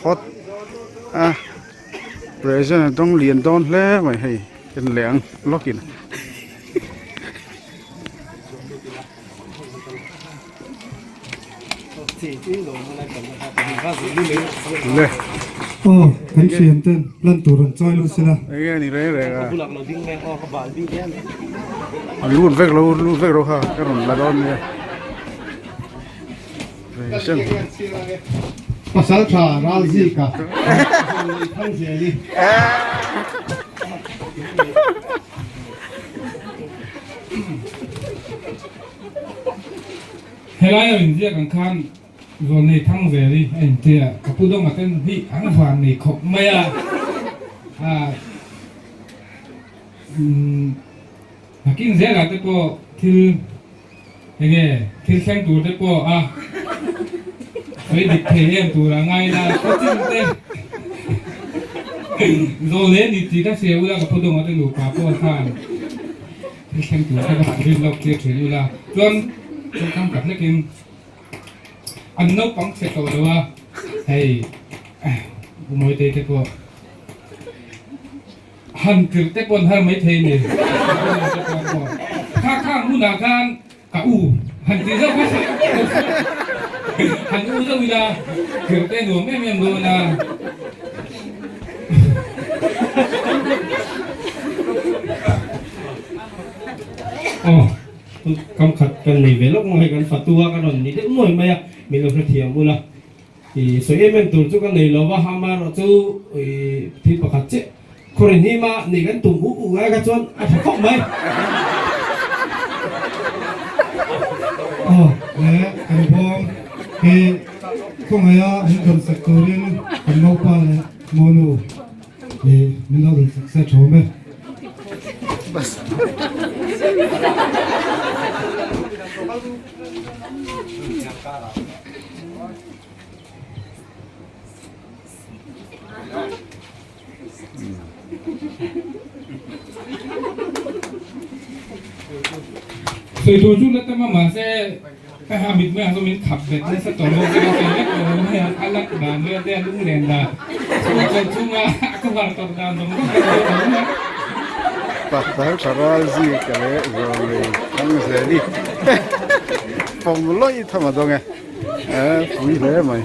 hot a present a dawng lian dawn hle mai hei en leh ang lawk in. Le. Aw kan thian ten lan tur an chawi lut sela. Enge ni reng reng a. An lut vek lo lut vek lo kha ka rawn la dawn nia. Pasal tha ral zika thang zeli. Helai a inziak ang khan Zawlnei thang zel hi a inti a, ka pu dawng aten hi an van nei khawp mai a, a nakin zelah te pawh thil enge thil thleng tur te pawh a sawi dik thei em tur a ngai la khawchin te Zawlnei a ni tih ka hria ula ka pu dawng ate nupa pawh khan. Thil thleng tur kha ka han rin lawk tir thin ula chuan chawlhkam tak hlekin an naupang chhe tawh lo a, hei U Mawitei te pawh han tirh te pawh an har mai thei a ni. Kha khang hunah khan ka u han tih zauh kha han u zauh ila tirh te nuam em em dawn a. Aw kam khat kan nei ve lawk mai kan fatu a ka rawn ni deuh nuai mai a min lo hrethiam ula i sawi em em tur chu ka nei lo va amaherawh chu i thil pakhat chiah khawrin hi ma nih kan tum u u ngai kha chuan a tha khawp mai. Aw le kan bawm hi khawngaih a min rawn sak turin kan naupa leh monu hi min lo rawn sak se thawm e. Sawi tur chu la tam a mahse ka ha mit mai ah chuan min khap bet nasa tawh lo ka sawi vek lo mai a a lak dan vel te a lunglen dan chhung chawlh chhunga a cover tawp dan zawng zawng ka sawi tawh mai. Pasal tha ral zik leh zawlei thang zel i pawm lawih tham a dawng e, pui hle mai.